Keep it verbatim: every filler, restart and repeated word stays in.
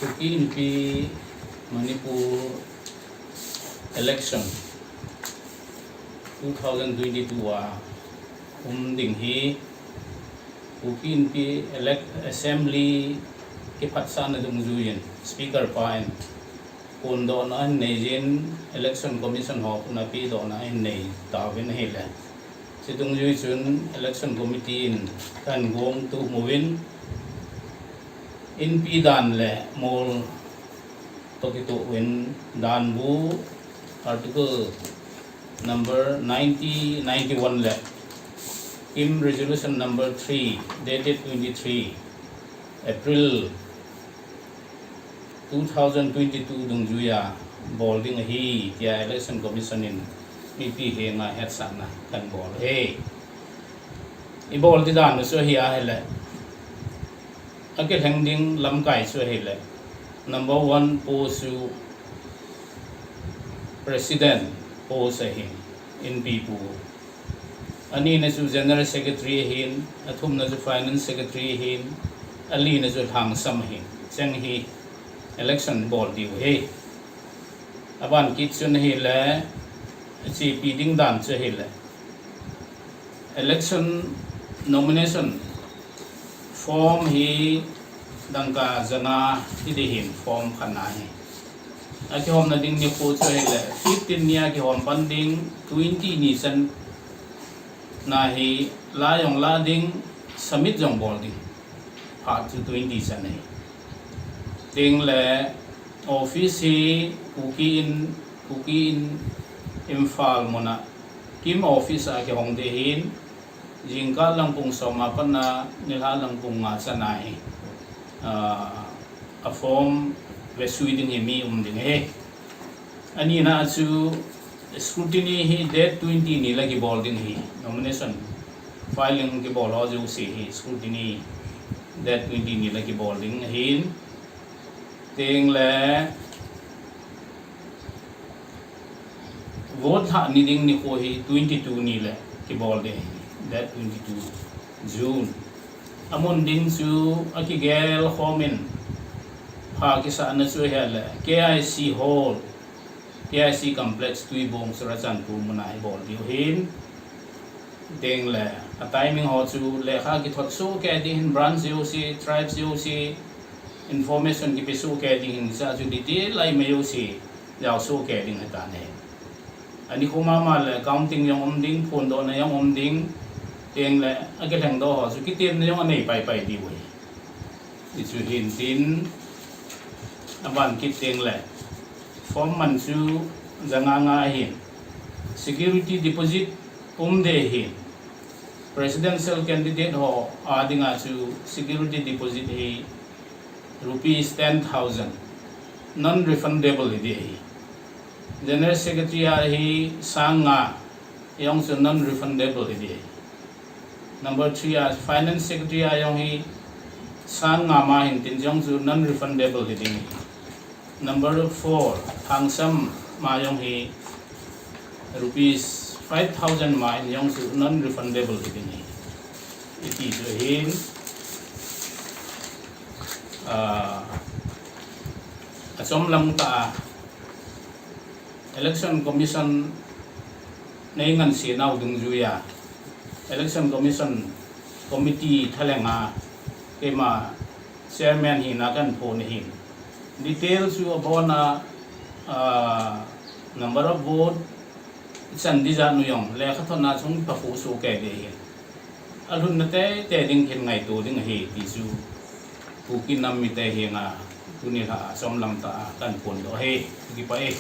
Kuki Inpi Manipur election two thousand twenty-two a um ding hi Kuki Inpi elect assembly kiphatsahna dungjuiyin speaker pa in phondohna ahin neijin, Election Commission ho khut a pedohna ahin nei tauvin ahile, chuteng jui chun Election Committee in kahin gong tumuvin, Inpi dan le mol toh kitoh uvin, danbu Article number ninety, ninety-one le KIM Resolution number three, dated twenty-three April two thousand twenty-two dungjuiya bol ding ahi, tia Election Commission in mipi henga hetsahna kahin bol ahi. Ibol ding dan chu ahi ahile, akilheng ding lamkai chu ahile, number one post chu President post ahi, Inpi pu. Anina chu General Secretary ahin, athumna chu Finance Secretary ahin, alina chu lhangsam ahin. Cheng hi election bol diu ahi. Aban kit chun ahile, achepi ding dan chu ahile, election nomination form hi dangka janga hiding ahin, form khatna hi. Akihomna ding nikho chu ahile, fifteen ni a kihom pan ding, twenty ni chan na hi la jong la ding, submit jong bol ding. Phat chu twenty chan ahi. Tengle office hi Kuki in, Kuki in Imphal muna KIM office a kihong ding ahin, jingkah lang pung som a pat a nilhah lang pung nga chan a hi, ah, aform vesui ding hi mi um ding ahi. Anina chu scrutiny hi date twenty ni le kibol ding ahi. Nomination filing kibol ho jouse hi scrutiny date twenty ni le kibol ding ahin. Tengle vote lhah ni ding nikho hi twenty-two ni le kibol ding ahi, date twenty-two June. Amun ding chu akigel khomin pha kisahna chu ahile KIC Hall, KIC Complex, Tuibong, Churachandpur muna ibol diu ahin. Tengle a timing ho chu lekha kithot sohkei ding ahin, branch jouse, tribes jouse, information kipe sohkei ding ahin, hiche chu detail a ima jouse jao sohkei ding ahitan ahi. Anikho mama le counting jong um ding, phondohna jong um ding, tengle akilhengdoh ho chu kitemna jong anei paipai diu ahi. Hichu hintin, aban kit tengle form man chu janga nga ahin, security deposit um ding ahin, presidential candidate ho a dinga chu security deposit hi rupees ten thousand, non-refundable hiding ahi. General Secretary a hi sang nga, jong chu non-refundable hiding ahi. Number three a Finance Secretary a jong hi sang nga ma hintin, jong chu non-refundable hiding ahi. Number four, lhangsam ma jong hi rupees five thousand ma in, jong chu non-refundable hiding ahi. Iti chu ahin, ah, achom lang tah a Election Commission nei ngansenau dungjuiya Election Commission Committee thalhenga keima chairman hina kahin phon ahin, detail chu abona, ah, number of vote, ichan ding jat nu jong lekhathotna chung pakhu sohkei ding ahin, alhunna teitei ding hin ngaito ding ahi ti chu Kuki nam mite henga tuni lha a chomlam tah a kahin phondoh ahi. Kipah e.